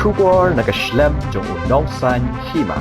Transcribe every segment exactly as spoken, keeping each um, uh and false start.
Khubor na ka shlem jong u Nongsaiñ Hima.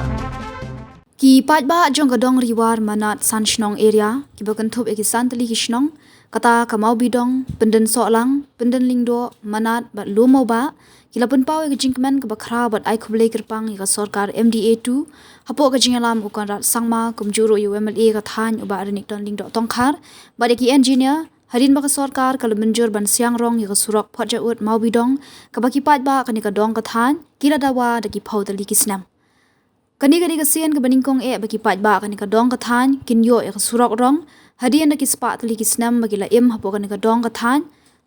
Ki paidbah jong ka Dong Riwar Manat San Shnong area, kiba kynthup ïa ki san tylli ki shnong, kata ka Mawbidong, Pyndon Sohlang, Pyndon Lyngdoh, Manat bad Lum Mawbah, ki la pynpaw ïa ka jingkmen kaba khraw bad ai khublei kyrpang ïa ka sorkar M D A two, hapoh ka jingïalam u Conrad Sangma, kumjuh ruh ïa u M L A ka thaiñ u Bah Renikton Lyngdoh Tongkhar, bad ïa ki engineer, hadien ba ka sorkar ka la mynjur ban siang rong ïa ka surok Phojaud Mawbidong, kaba ki paidbah kane ka dong ka thaiñ ki la dawa da ki phew tylli ki snem. Kane ka dei ka sien kaba nyngkong eh ba ki paidbah kane ka dong ka thaiñ kin ïoh ïa ka surok rong, hadien da ki spah tylli ki snem ba ki la im hapoh kane ka dong ka thaiñ.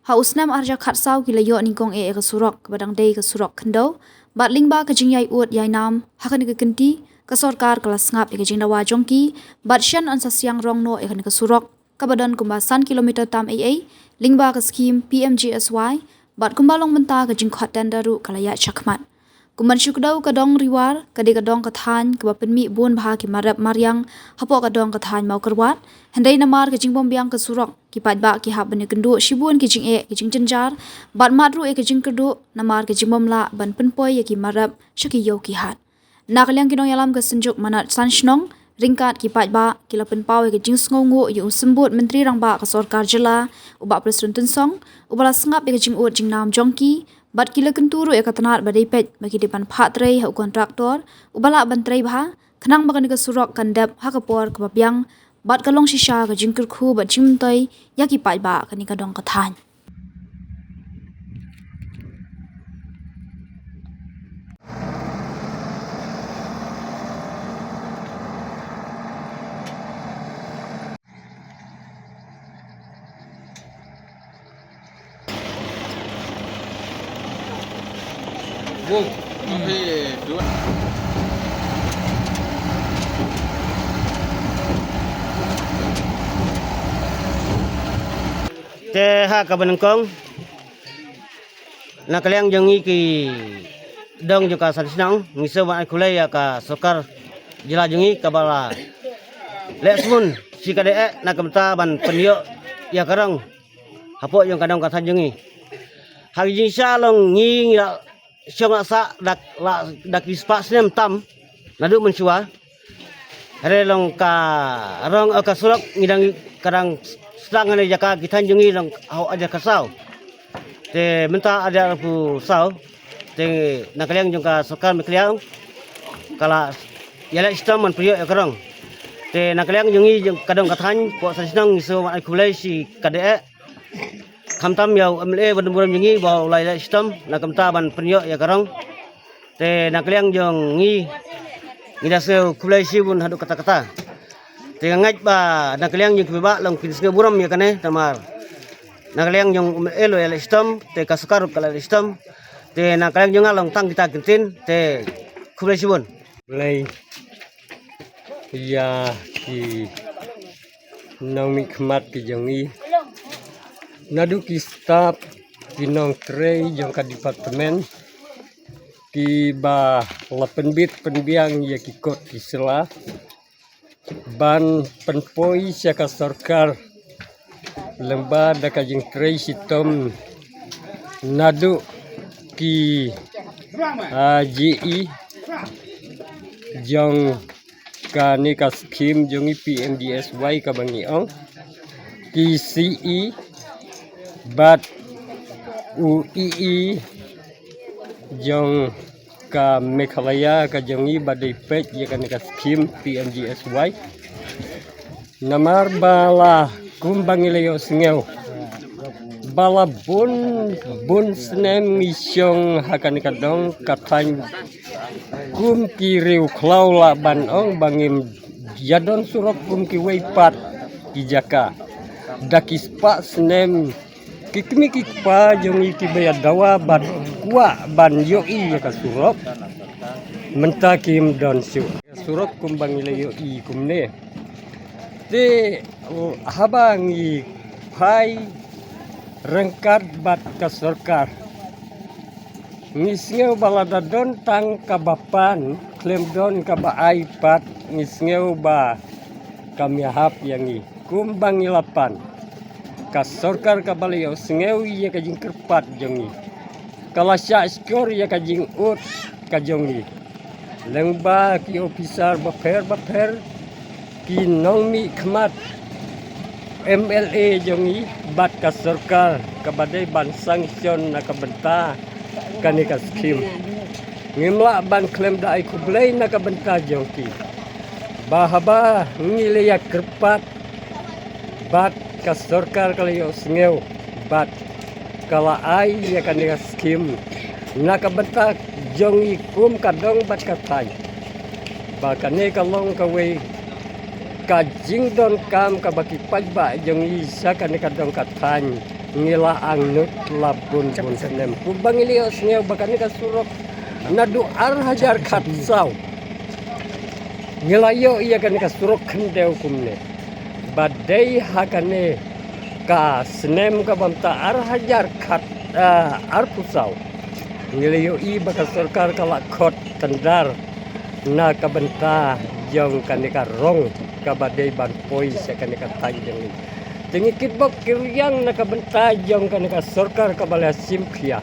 Ha u snem ar hajar khatsaw ki la ïoh nyngkong eh ïa ka surok kaba dang dei ka surok khyndew, bad lyngba ka jingïai ud ïai nam ha kane ka kynti, ka sorkar ka la sngap ïa ka jingdawa jong ki, bad shen yn sa siang rong noh ïa kane ka surok kaba don kumba san kilometer tam ei ei, lyngba ka skhim P M G S Y, bad kumba long mynta ka jingkhot tender ruh ka la ïaid shakhmat. Kum ban shu kdew, ka Dong Riwar ka dei ka dong ka thaiñ kaba pynmih bun bha ki mar rep mar ïang hapoh ka dong ka thaiñ Mawkyrwat, hynrei namar ka jingbymbiang ka surok, ki paidbah ki hap ban ïakynduh shibun ki jingeh, ki jingjynjar, bad mad ruh ïa ki jingkyrduh namar ka jingbymlah ban pynpoi ïa ki mar rep sha ki ïew ki hat. Na ka liang ki nongïalam ka Synjuk Manat San Shnong, ryngkat ki paidbah, ki la pynpaw ïa ka jingsngewnguh ïa u Symbud Myntri Rangbah ka Sorkar Jylla, u Bah Prestone Tynsong, uba la sngap ïa ka jingud jingnam jong ki, bad ki la kyntu ruh ïa ka tnat ba dei peit ba ki dei ban phah trei ha u kontraktor uba lah ban trei bha, khnang ba kane ka surok kan dep ha ka por kaba biang, bad ka long shisha ka jingkyrkhu bad jingmyntoi ïa ki paidbah kane ka dong ka thaiñ. Te ha kaba nyngkong, na ka liang jong ngi ki dong jong ka San Shnong, ngi sngewbha ai khublei ïa ka sorkar jylla jong ngi kaba la leh smun shi ka dei eh na ka bynta ban pynïoh ïa ka rong hapoh jong ka dong ka thaiñ jong ngi. Ha ka jingshisha long ngi, ngi la shong la sah da, la, da ki spah snem tam naduh mynshuwa. Hynrei long ka rong, eh, ka surok ngi dang, ka dang sdang ha kane ka jaka, ki thaiñ jong ngi long ha u ar hajar khatsaw. Te mynta ar hajar arphew saw, te na ka liang jong ka sorkar Meghalaya ka la ïaleh shitom ban pynïoh ïa ka rong. Te na ka liang jong ngi, jong ka dong ka thaiñ, hapoh San Shnong, ngi sngewbha ai khublei shi ka dei eh, khamtam ïa u M L A ba don burom jong ngi ba u la ïaleh shitom na ka bynta ban pynïoh ïa ka rong. Te na ka liang jong ngi, ngi da sngew khublei shibun haduh katta katta. Te nga ngeit ba na ka liang jong ki paidbah long kin sngew burom ïa kane, namar na ka liang jong u M L A u la ïaleh shitom, te ka sorkar ruh ka la ïaleh shitom. Te na ka liang jong nga long tang kita ki ktien, te khublei shibun. Khublei ïa ki nongmihkhmat ki jong ngi, naduh ki staff, ki nongtrei jong ka department, kiba la pynbit pynbiang ïa ki kot ki sla ban pynpoi sha ka sorkar lyngba da ka jingtrei shitom naduh ki, ah, G E jong kane ka skhim jong ngi P M G S Y kaba ngi ong, ki C E bad u E E jong ka Meghalaya ka jong ngi ba dei peit ïa kane ka skhim P M G S Y. Namar ba la, kumba ngi la ïohsngew, ba la bun bun snem ngi shong ha kane ka dong ka thaiñ kum ki riewkhlaw lah ban ong, ba ngim ïadon surok kum kiwei pat ki jaka. Da ki spah snem ki kmie ki kpa jong ngi kiba ïa dawa bad kwah ban ïohi ïa ka surok, mynta kim don shuh. Ka surok kumba ngi la ïohi kumne. Te haba ngi phai ryngkat bad ka sorkar, ngi sngew ba lada don tang kaba pan, khlem don kaba ai pat, ngi sngew ba kam ïahap ïa ngi. Kumba ngi la pan, ka sorkar kaba la ïohsngew ïa ka jingkyrpad jong ngi, ka la shah shkor ïa ka jingud ka jong ngi. Lyngba ki ophisar bapher bapher, ki nongmihkhmat M L A jong ngi bad ka sorkar kaba dei ban sanction na ka bynta kane ka skim. Ngim lah ban khlem da ai khublei na ka bynta jong ki. Ba haba ngi la ïa kyrpad bad ka sorkar ka la ïohsngew bad ka la ai ïa kane ka skim na ka bynta jong ngi kum ka dong bad ka thaiñ. Ba kane ka long kawei ka jingdonkam kaba ki paidbah jong ngi sha kane ka dong ka thaiñ ngi la angnud la bun bun snem. Kumba ngi la ïohsngew ba kane ka surok naduh ar hajar khatsaw ngi la ïoh ïa kane ka surok khyndew kumne. Ba dei ha kane ka snem kaba mynta ar hajar khat, ah, arphew saw ngi la ïohi ba ka sorkar ka la khot tender na ka bynta jong kane ka rong kaba dei ban poi sha kane ka thaiñ jong ngi. Te ngi kitbok ki rwiang na ka bynta jong kane ka sorkar kaba la shim khia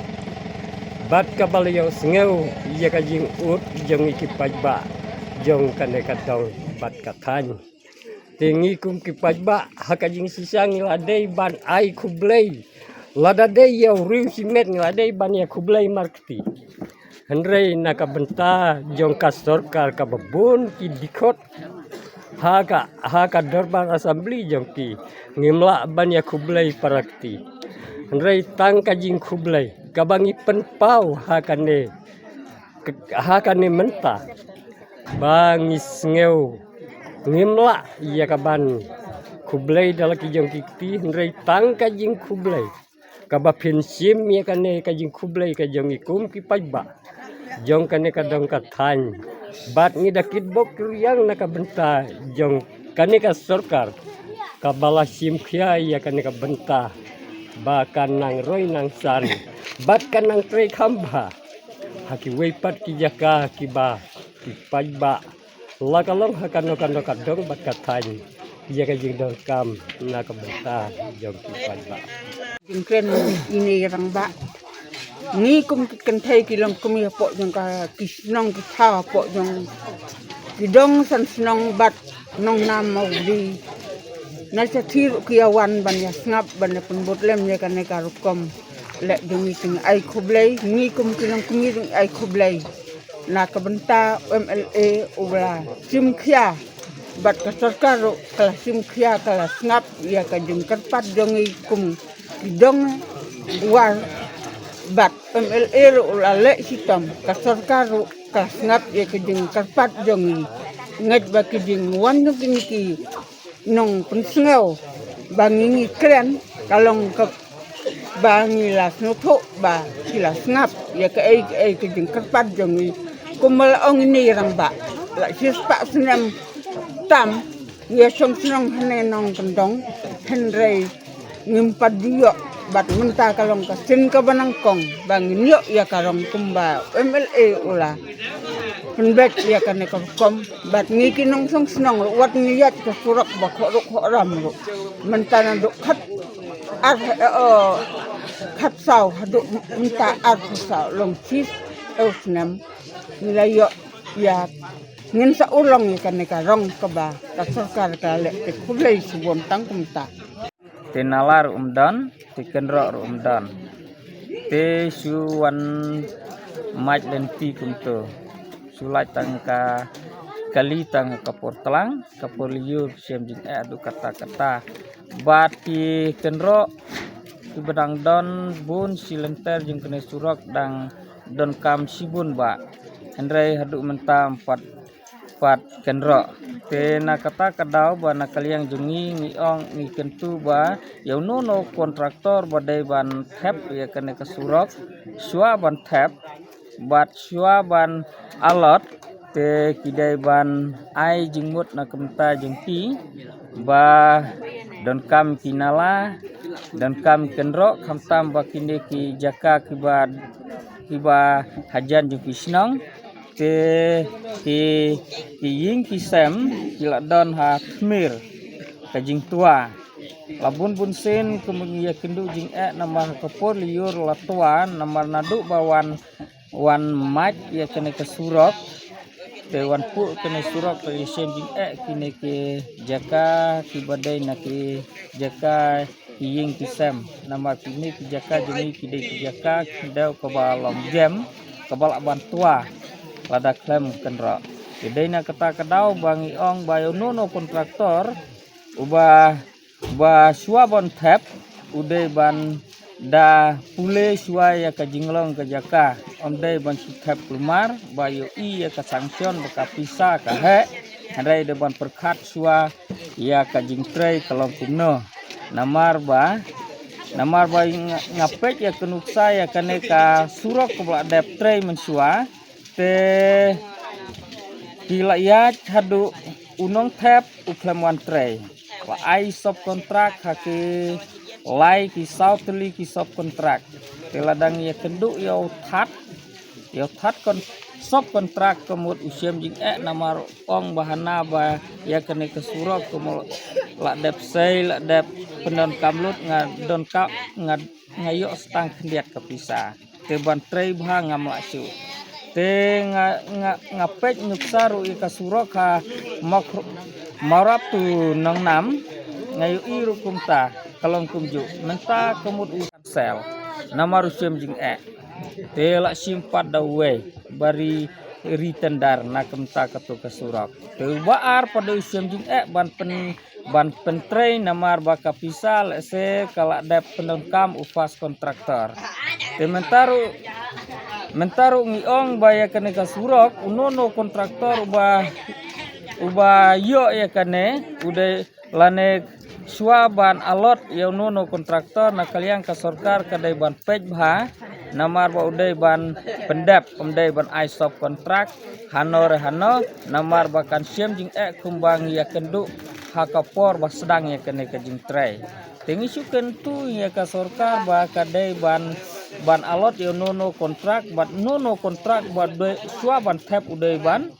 bad kaba la ïohsngew ïa ka jingud jong ngi ki paidbah jong kane ka dong bad ka thaiñ. Te ngi kum ki paidbah ha ka jingshisha ngi la dei ban ai khublei. Lada dei ïa u riewshimet ngi la dei ban ïa khublei markti. Hynrei na ka bynta jong ka sorkar kaba bun ki dkhot ha ka, ha ka dorbar assembly jong ki ngim lah ban ïa khublei para kti. Hynrei tang ka jingkhublei kaba ngi pynpaw ha kane, ha kane mynta ba ngi sngew ngim lah ïa ka ban khublei da la ki jong ki kti, hynrei tang ka jingkhublei kaba phin shim ïa kane ka jingkhublei ka jong ngi kum ki paidbah jong kane ka dong ka thaiñ. Bad ngi da kitbok ki rwiang na ka bynta jong kane ka sorkar kaba la shim khia ïa kane ka bynta ba kan nang roi nang san bad kan nang trei kham bha ha kiwei pat ki jaka kiba ki paidbah la ka long ha kano kano ka dong bad ka thaiñ ïa ka jingdonkam na ka bynta jong ki paidbah. Jingkren ine i rangbah. Ngi kum ki kynthei ki long kum ïa hapoh jong ka ki shnong ki thaw hapoh jong ki dong san shnong bad nongnam Mawbri. Na sha thir ki ïa wan ban ïa sngap ban ïa pynbud lem ïa kane ka rukom. Leh jong ngi ki ai khublei, ngi kum ki long kum ngi ai khublei. Na ka bynta M L A u la shim khia bad ka sorkar ruh ka la shim khia ka la sngap ïa ka jingkyrpad jong ngi kum ki dong war bad M L A ruh u la leh shitom ka sorkar ruh ka la sngap ïa ka jingkyrpad jong ngi. Ngeit ba ki jingwan jong kine ki nongpynsngew ba ngi ngi kren ka long ka ba ngi la sngewthuh ba ki la sngap ïa kaei kaei ka jingkyrpad jong ngi. Kumba la ong ine i rangbah la shispah snem tam ngi ïa shong shnong hane nongkyndong hynrei ngim pat ju ïoh bad mynta ka long ka sien kaba nyngkong ba ngin ïoh ïa ka rong kumba M L A u la pynbeit ïa kane ka rukom bad ngi ki nongshong shnong ruh wat ngi ïaid ka surok ba khohruh khohram ruh. Mynta naduh khat ar, eh, khatsaw haduh mynta arphew saw long shispah snem ngi la ïoh ïa ngin sa urlong ïa kane ka rong kaba ka sorkar ka leh. Te khublei shibun tang kumta. Te nala ruh um don, te kynroh ruh um don. Te shu wan mait lynti kumto. Shu lait tang ka kali tang ka por tlang, ka por lyiur shem jingeh haduh katta katta. Bad ki kynroh kiba dang don bun shi lynter jong kane surok dang donkam shibun bah. Hynrei haduh mynta em pat pat kynroh. Te na kata ka daw ba na ka liang jong ngi ngi ong ngi kyntu ba ïa uno uno kontraktor ba dei ban thep ïa kane ka surok shuwa ban thep bad shuwa ban allot te ki dei ban ai jingmut na ka bynta jong ki ba donkam ki nala, donkam kynroh khamtam ba kine ki jaka kiba kiba hajan jong ki shnong. Te ki, ki ïing ki sem ki la don ha khmir ka jingtwa. La bun bun sien kumba ngi ïa kynduh jingeh namar ka por lyiur la twa namar naduh ba wan wan mach ïa kane ka surok. Te wan puh kane surok te ïa shem jingeh kine ki jaka kiba dei na ki jaka ki ïing ki sem. Namar kine ki jaka jong ngi ki dei ki jaka ki dei kaba long jem kaba lah ban twa lada khlem kynroh. Te dei na kata ka daw ba ngi ong ba ïa uno uno kontraktor uba ba shuwa ban thep u dei ban da pule shuwa ïa ka jinglong ka jaka. Ym dei ban shu thep kulmar ba ïohi ïa ka sanction ba ka pisa ka heh. Hynrei dei ban pyrkhat shuwa ïa ka jingtrei ka long kumno. Namar ba namar ba nga, nga peit ïa ka nuksa ïa kane ka surok kaba la dep trei mynshuwa. Te ki la ïaid haduh u nongthep u khlem wan trei. La ai sub kontrak ha ki lai ki saw tylli ki sub kontrak. Te la dang ïa kynduh ïa u that ïa u that kon sub kontrak ka mut u shem jingeh namar ong ba hana ba ïa kane ka surok ka mut la dep sei la dep pyndonkam lut nga donkam nga nga ïoh stang khyndiat ka pisa. Te ban trei bha ngam lah shuh. Te nga nga nga peit nuksa ruh ïa ka surok ha Mawrap tu Nongnam nga ïohi ruh kumta ka long kumjuh mynta ka mut u cancel. Namar u shem jingeh te lah shim pat da uwei ba ri ri tender na kumta katu ka surok. Te uba ar pat da u shem jingeh ban pyn ban pyntrei namar ba ka pisa lehse ka lah dep pyndonkam u first contractor. Te mynta ruh mynta ruh ngi ong ba ïa kane ka surok uno uno kontraktor uba uba ïoh ïa kane u dei lane shuwa ban allot ïa uno uno kontraktor na ka liang ka sorkar ka dei ban peit bha. Namar ba u dei ban pyndep ym dei ban ai sub kontrak hano re hano. Namar ba kan shem jingeh kumba ngi ïa kynduh ha ka por ba sdang ïa kane ka jingtrei. Te ngi shu kyntu ïa ka sorkar ba ka dei ban ban allot ïa uno uno kontrak bad uno uno kontrak ba dei shuwa ban thep u dei ban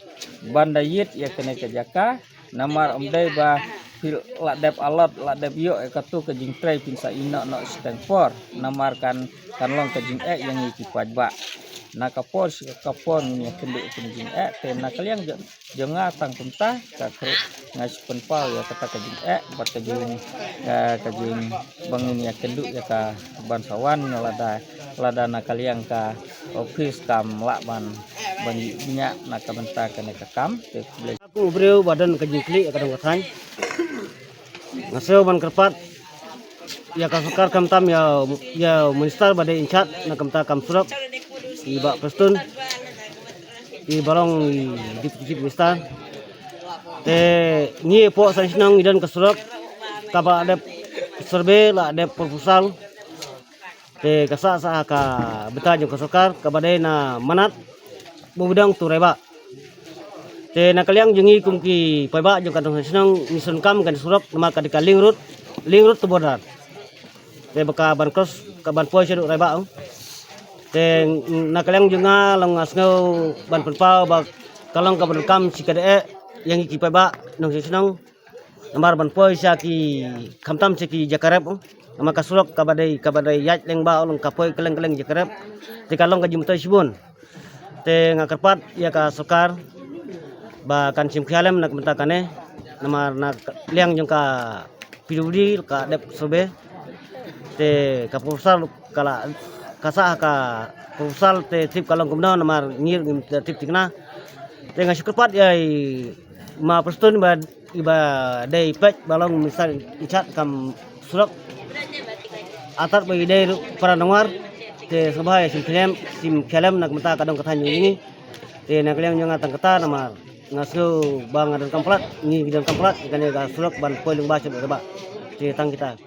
ban da ïit ïa kane ka jaka. Namar ym dei ba phi lah dep allot lah dep ïoh ïa katu ka jingtrei phin sa ïehnoh noh shiteng por. Namar kan kan long ka jingeh ïa ngi ki paidbah. Na ka por sha ka por ngin ïa kynduh ïa kane ka jingeh te na ka liang jong jong nga tang kumta ka kru nga shu pynpaw ïa kata ka jingeh bad ka jing ka jing ba ngin ïa kynduh ïa ka ban sa wan nga lada lada na ka liang ka ophis kam lah ban ban ïa na ka bynta kane ka kam te khublei. Aku briew ba don ka jingkylli ka dong ka thaiñ. Nga sngew ban kyrpad ïa ka sorkar khamtam ïa ïa minister ba dei in charge na ka bynta kam surok i Bah Prestone i ba long i deputy chief minister. Te ngi hapoh Sangshnong ngi don ka surok kaba la dep survey la dep proposal. Te ka sah sah ka bynta jong ka sorkar kaba dei na Manat Bumdong to Raibah. Te na ka liang jong ngi kum ki paidbah jong ka dong Sangshnong ngi sngewkam ka surok namar ka dei ka link road link road to border. Te ba ka ban cross ka ban poi shaduh Raibah. Te na ka liang jong nga long nga sngew ban pynpaw ba ka long ka ban kam shi ka dei ïa ngi ki paidbah nong Sangshnong. Namar ban poi sha ki khamtam sha ki jaka rep namar ka surok kaba dei kaba dei ïaid lyngba long ka poi kylleng kylleng jaka rep. Te ka long ka jingmyntoi shibun. Te nga kyrpad ïa ka sorkar ba kan shim khia lem na ka bynta kane namar na liang jong ka P W D ka dep survey. Te ka proposal ka la ka sah ka proposal te tip ka long kumno namar ngir ngim tip tikna. Te nga shu kyrpad ïa i Ma Prestone ba iba dei peit ba long minister in charge kam surok. Atat ba i dei ruh para nongwar te sngewbha ïa shim khia lem shim khia lem na ka bynta ka dong ka thaiñ jong ngi. Te na ka liang jong nga tang kata namar nga sngew ba nga donkam palat ngi donkam palat kane ka surok ban poi lyngba sha Raibah. Te tang kita.